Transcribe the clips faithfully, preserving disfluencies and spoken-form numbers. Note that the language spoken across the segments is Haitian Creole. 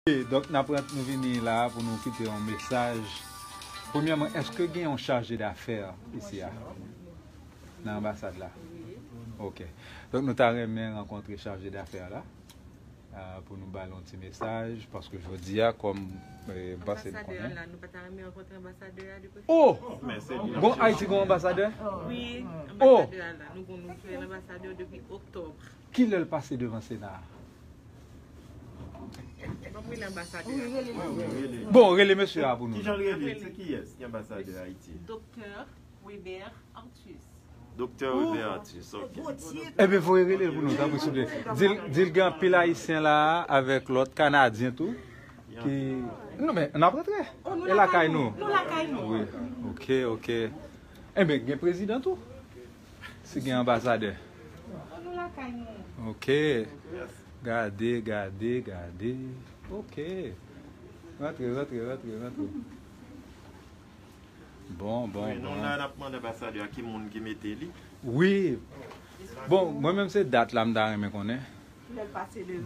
Ok, donk n ap rant, nou vini la pou nou kite yon mesaj. Premyèman, èske gen yon chaje dafè isi a nan anbasad la? Ok. Donk nou ta renmen rankontre chaje dafè la, ah, pou nou ba l yon ti mesaj, paske jodi a, kòm, eh, m panse nou konnen. Anbasadè a la, nou pa ta renmen rankontre anbasadè a depi. Oh! Bon, Ayiti gen yon anbasadè? Wi, anbasadè a la, nou gon nouvèl anbasadè depi oktòb. Kilè l pase devan Sena a? Bon, rele anbasadè a. Bon, rele mesye a pou nou. Kijan l rele? Se kiyès ki anbasadè Ayiti? Doktè Weber Arthus. Doktè Weber Arthus, ok. Ebyen, voye rele l pou nou, tanpri, souple. Di l, di l gen anpil Ayisyen la, avèk lòt Kanadyen tou, ki, non, men, n ap rantre. E lakay nou. Nou lakay nou. Wi, ok, ok. Ebyen, gen prezidan tou. Si gen anbasadè. An nou lakay nou. Ok. Gade, gade, gade. Ok. Rantre, rantre, rantre, rantre. Bon, bon, bon. Wi, nou la, n ap mande anbasadè a ki moun ki mete li. Wi. Bon, mwen menm se dat la m ta renmen konnen.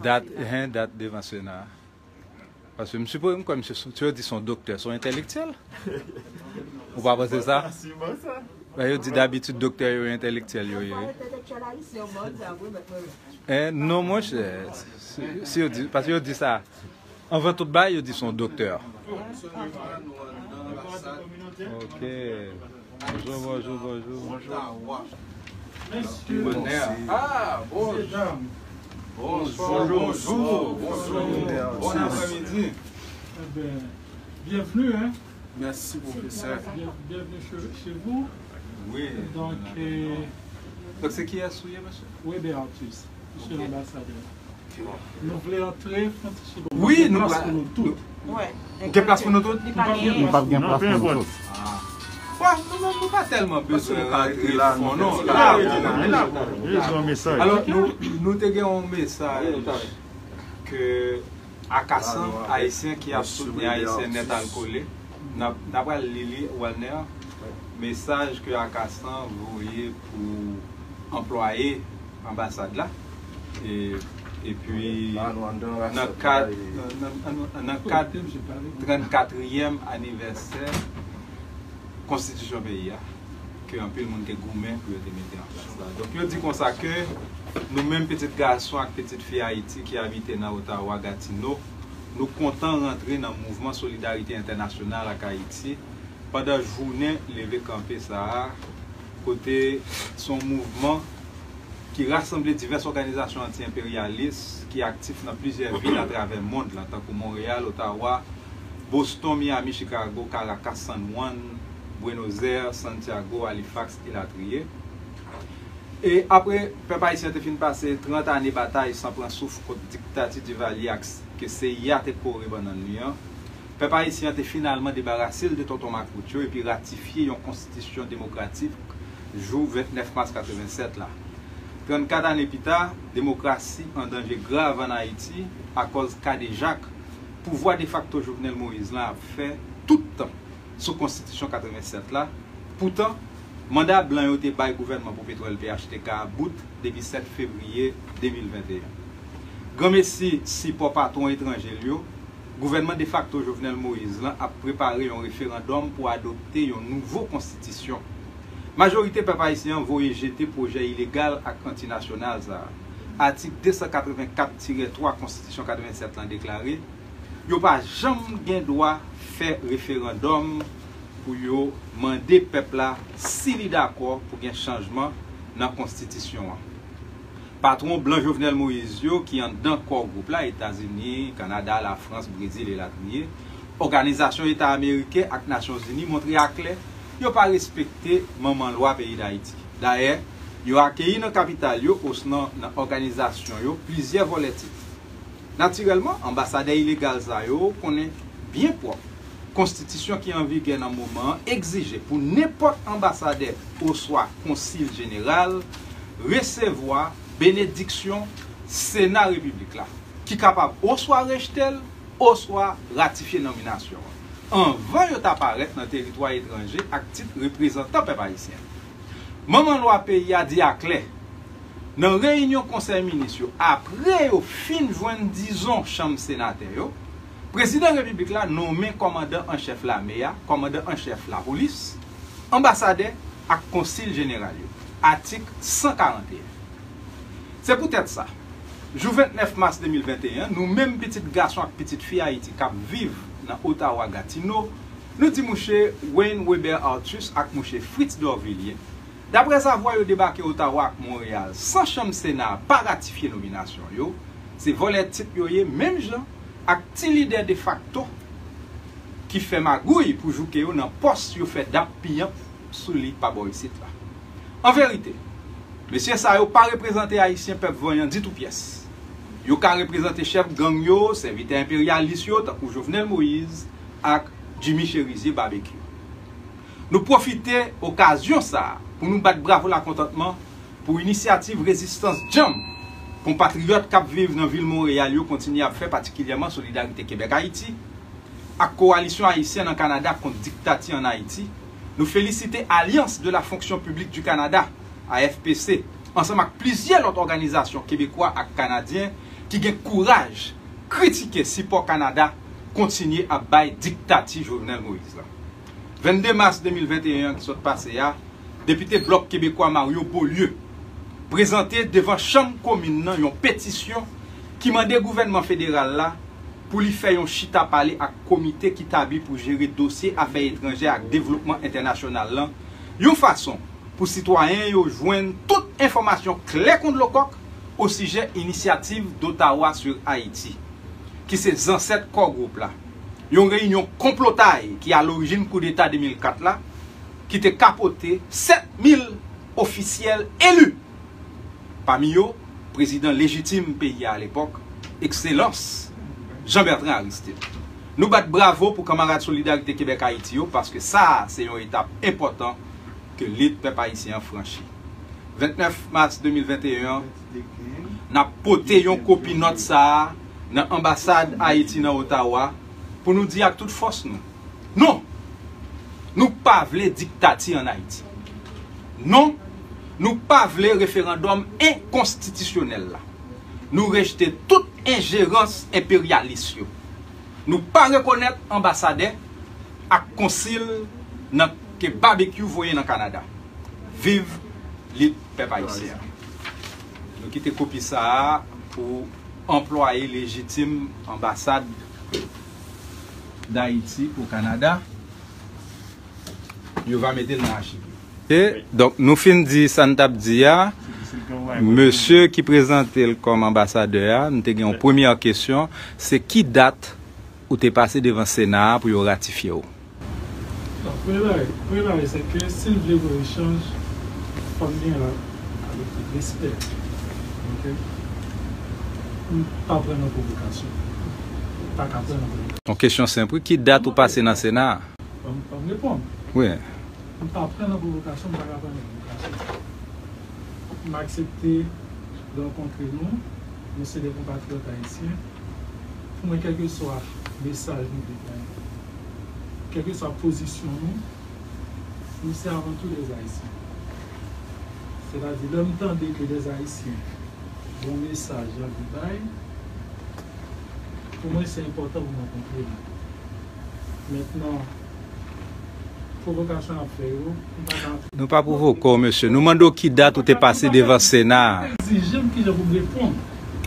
Dat, hen, dat devan Sena. Paske m sipoze, m kwè misye, si yo di se yon doktè, se yon entèlektyèl. Ou pa panse sa? Lè yo di dabitid doktè yo entèlektyèl yo ye. Eh, non, monchè. Si, si yo di, paske yo di sa. Anvan tout bagay, yo di se yon doktè. Ok. Bonjou, bonjou, bonjou. Bonjou. Ah, bonjou. Bonjou, bonjou, bonjou. Bon aprèmidi. Ebyen, byenvni, hein. Mèsi, pwofesè. Byen-, byenvni chez, chez vous. Wi. Donk, euh, donk, se kiyès ou ye, mesye? Weber Arthus, misye lanbasadè. Nou vle antre, fè yon ti chita. Wi, nou gen plas pou nou tout. Gen plas pou nou tout? Nou p ap gen plas pou nou tout. Bon, nou menm, nou pa tèlman bezwen rantre fon, non. Alò, nou, nou te gen yon mesaj ke Akasan, Ayisyen ki ap soutni Ayisyen nèt al kole. N ap, n ap pral li li, Walner, mesaj ke Akasan voye pou anplwaye anbasad la. E, epi, nan kad, nan, nan, nan, nan kad trannkatriyèm anivèsè konstitisyon peyi a, ke anpil moun te goumen pou yo te mete an plas la. Donk, yo di konsa ke nou menm pitit gason ak pitit fi Ayiti ki abite nan Ottawa, Gatineau, nou kontan rantre nan mouvman solidarite entènasyonal ak Ayiti pandan jounen leve kanpe sa a, kote se yon mouvman ki rasanble divès òganizasyon anti-enperyalis ki aktif nan plizyè vil atravè mond lan, tankou Monreyal, Ottawa, Boston, Miami, Chicago, Caracas, San Juan, Buenos Aires, Santiago, Halifax, elatriye. E apre, pèp ayisyen an te fin pase trant ane batay san pran souf kont diktati Duvalier ak s-, ke C I A te kore bannann li an, pèp ayisyen an te finalman debarase l de tonton makout yo epi ratifye yon konstitisyon demokratik jou vennèf mas katrevennsèt la. Trannkat ane pita, demokrasi an danje grav ann Ayiti akòz kadejak pouvwa defakto Jovenel Moïse lan ap fè tout tan sou konstitisyon katrevennsèt la. Poutan, manda blan yo te bay gouvènman pou petwòl P H T K a bout depi sèt fevriye de mil venteyen. Granmesi sipò patwon etranje l yo, gouvènman defakto Jovenel Moïse lan ap prepare yon referandòm pou adopte yon nouvo konstitisyon. Majorite pèp ayisyen an voye jete pwojè ilegal ak antinasyonal sa a. Atik de san katrevenkat tirè twa Konstitisyon katrevennsèt lan deklare, yo pa janm gen dwa fè referandòm pou yo mande pèp la si li dakò pou gen chanjman nan konstitisyon an. Patwon blan Jovenel Moïse yo ki anndan Core Group la, Etazini, Kanada, Lafrans, Brezil, elatriye, Òganizasyon Eta Ameriken ak Nasyonzini montre aklè yo pa respekte manman lwa peyi Dayiti. Dayè, yo akeyi nan kapital yo osnon nan òganizasyon yo plizyè vòlè tit. Natirèlman, anbasadè ilegal sa yo konnen byen pwòp konstitisyon ki an vigè nan moman an egzije pou nenpòt anbasadè oswa konsil jeneral resevwa benediksyon Sena Repiblik la, ki kapab oswa rejte l oswa ratifye nominasyon an, anvan yo ta parèt nan teritwa etranje ak tit reprezantan pèp ayisyen. Manman lwa peyi a di aklè, nan reyinyon Konsèy Minis yo, apre yo fin jwenn dizon Chanm Senatè yo, Prezidan Repiblik la nonmen kòmandan an chèf lame a, kòmandan an chèf lapolis, anbasadè ak konsil jeneral yo. Atik san karanteyen. Se poutèt sa, jou vennèf mas de mil venteyen, nou menm pitit gason ak pitit fi Ayiti k ap viv nan Ottawa, Gatineau, nou di mouche Wayne Weber Arthus ak mouche Fritz Dorvillier, daprèzavwa yo debake Ottawa ak Monreyal san Chanm Sena a pa ratifye nominasyon yo, se vòlè tit yo ye, menm jan ak ti lidè defakto ki fè magouy pou jouke yo nan pòs yo fè dap piyanp sou li pa bò isit la. An verite, mesye sa yo pa reprezante Ayisyen pèp vanyan ditou pyès. Yo ka reprezante chèf gang yo, sèvitè enperyalis yo, tankou Jovenel Moïse ak Jimmy Chérizier Barbecue. Nou pwofite okazyon sa a pou nou bat bravo lakontantman pou inisyativ rezistans djanm konpatriyòt k ap viv nan vil Monreyal yo kontinye ap fè, patikilyèman Solidarite Kebèk Ayiti ak Kowalisyon Ayisyen nan Kanada kont diktati ann Ayiti. Nou felisite Alliance de la Fonction Publique du Canada, A F P C, ansanm ak plizyè lòt òganizasyon kebekwa ak kanadyen ki gen kouraj kritike sipò Kanada kontinye ap bay diktati Jovenel Moïse la. Vennde mas de mil venteyen an ki sot pase a, depite Blòk Kebekwa Mario Beaulieu prezante devan Chanm Komin nan yon petisyon ki mande gouvènman federal la pou li fè yon chita pale ak komite ki tabli pou jere dosye afè etranjè ak devlopman entènasyonal lan, yon fason pou sitwayen yo jwenn tout enfòmasyon klè kon dlo kòk osijè Inisyativ d'Ottawa sur Haïti, ki se zansèt Core Group la, yon reyinyon konplotay ki alorijin koudeta de mil kat la, ki te kapote sèt mil ofisyèl eli, pami yo prezidan lejitim peyi a alepòk, Ekselans Jean Bertrand Aristide. Nou bat bravo pou kanmarad Solidarite Kebèk Ayiti yo, paske sa a se yon etap enpòtan ke lit pèp ayisyen an franchi. Vennèf mas de mil venteyen an, n ap pote yon kopi nòt sa a nan anbasad Ayiti nan Ottawa pou nou di ak tout fòs nou, non! Nou pa vle diktati ann Ayiti. Non, nou pa vle referandòm enkonstitisyonèl la. Nou rejte tout enjerans enperyalis yo. Nou pa rekonèt anbasadè ak konsil nan ke Babekyou voye nan Kanada. Viv lit pèp ayisyen an. Nou kite kopi sa a pou anplwaye lejitim anbasad Dayiti o Kanada. Yo va mete l nan achiv yo. Ok, donk, nou fin di sa n t ap di a. Mesye ki prezante l kòm anbasadè a, nou te gen yon premyè kesyon, se ki dat ou te pase devan Sena a pou yo ratifye w? Donk, premye bagay, premye bagay, se ke si l vle voye chanj, fò m gen la avèk respè. Ok? M pa pran nan pwovokasyon. M pa ka pran nan pwovokasyon. Yon kesyon senp, wi. Ki dat ou pase nan Sena a? Ban m, ban m reponn. Wi. M pa pran nan pwovokasyon, m pa ka pran nan pwovokasyon. M aksepte rankontre nou, nou se de konpatriyòt ayisyen. Pou mwen, kèlkeswa mesaj nou vle bay, kèlkeswa pozisyon nou, nou se avan tou de Ayisyen. Sètadi, lè m tande ke de Ayisyen gen yon mesaj y ap vle bay, pou mwen, se enpòtan pou m rankontre nou. Mentnan, pwovokasyon ap fè yo, m pa ka antre. Nou pa pwovoke w, mesye. Nou mande w ki dat ou te pase devan Sena a. Egzije m kijan pou m reponn.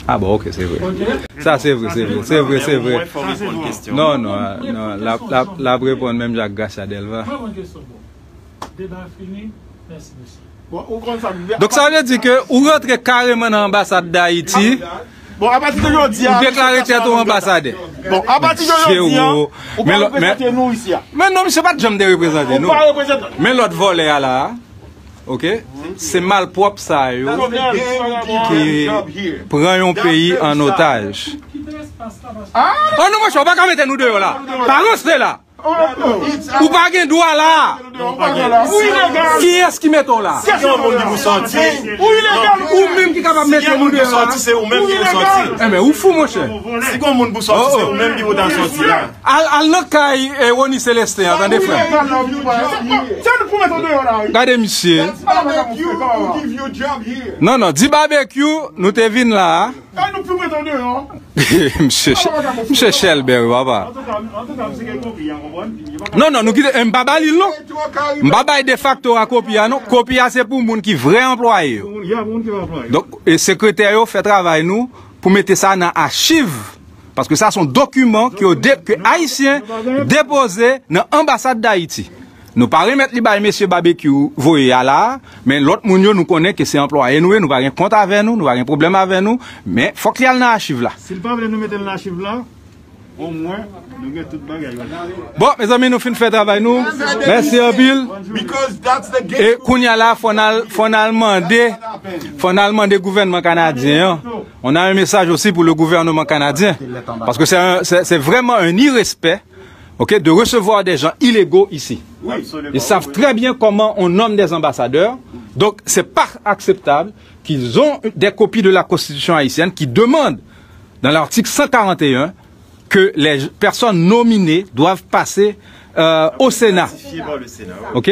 Ah bon, ok, se vre. Ok? Sa se vre, se vre, se vre, se vre. Mwen fè w reponn kesyon. Non, non, ah, non, l ap, l ap, l ap reponn menm jan ak Gracia Delva. Mwen, mwen kesyon bon. Deba fini. Mèsi, mesye. Bon, ou konn sa m di. Donk, sa vle di ke ou rantre kareman nan anbasad Dayiti. Bon, apati de jodi a, ou deklare tèt ou anbasadè. Bon, apati de jodi a, ou pa reprezante nou isi a. Men non, misye pa t janm te reprezante nou. Ou pa reprezante. Men lòt vòlè a la a, ok? Se malpwòp sa yo ki pran yon peyi an otaj. Oh non, monchè, ou pa ka mete nou deyò la. Pa ranse la. Ou pa gen dwa la. Kiyès ki mete w la? Si yon moun ki pou sòti. Ou menm ki kapab mete nou deyò la. Si yon moun pou sòti, se ou menm ki pou sòti. Enben, ou fou, monchè. Si yon moun pou sòti, se ou menm ki pou ta sòti la. Al, al nan kay, eh, Rony Célestin an, tande, frè. Gade misye. Non, non, di Babekyou, nou te vin la a. Misye Chèlbè, wi, papa. Non, non, nou kite, m pa ba li l, non. M pa bay defakto a kopi a, non. Kopi a se pou moun ki vrè anplwaye yo. Donk, e sekretè yo fè travay nou pou mete sa nan achiv. Paske sa se yon dokiman ke, yo de, ke Ayisyen depoze nan anbasad Dayiti. Nou pa remèt li bay mesye Babekyou voye a la, men lòt moun yo nou konnen ke se anplwaye nou ye, nou pa gen kont avè nou, nou pa gen pwoblèm avè nou, men fòk li al nan achiv la. Si l pa vle nou mete l nan achiv la, omwen, nou gen tout bagay yo. Bon, mezanmi, nou fin fè travay nou. Mèsi anpil. E kounye a la, fò n al, fò n al mande, fò n al mande gouvènman kanadyen an. On a un message aussi pour le gouvernement canadien. Parce que c'est un- c'est c'est vraiment un irrespect, ok, de recevoir des gens illégaux ici. Ils savent très bien comment on nomme des ambassadeurs. Donc, c'est pas acceptable qu'ils ont des copies de la Constitution haïtienne qui demandent, dans l'article cent quarante et un, que les personnes nominées doivent passer euh, au Sénat. Ok?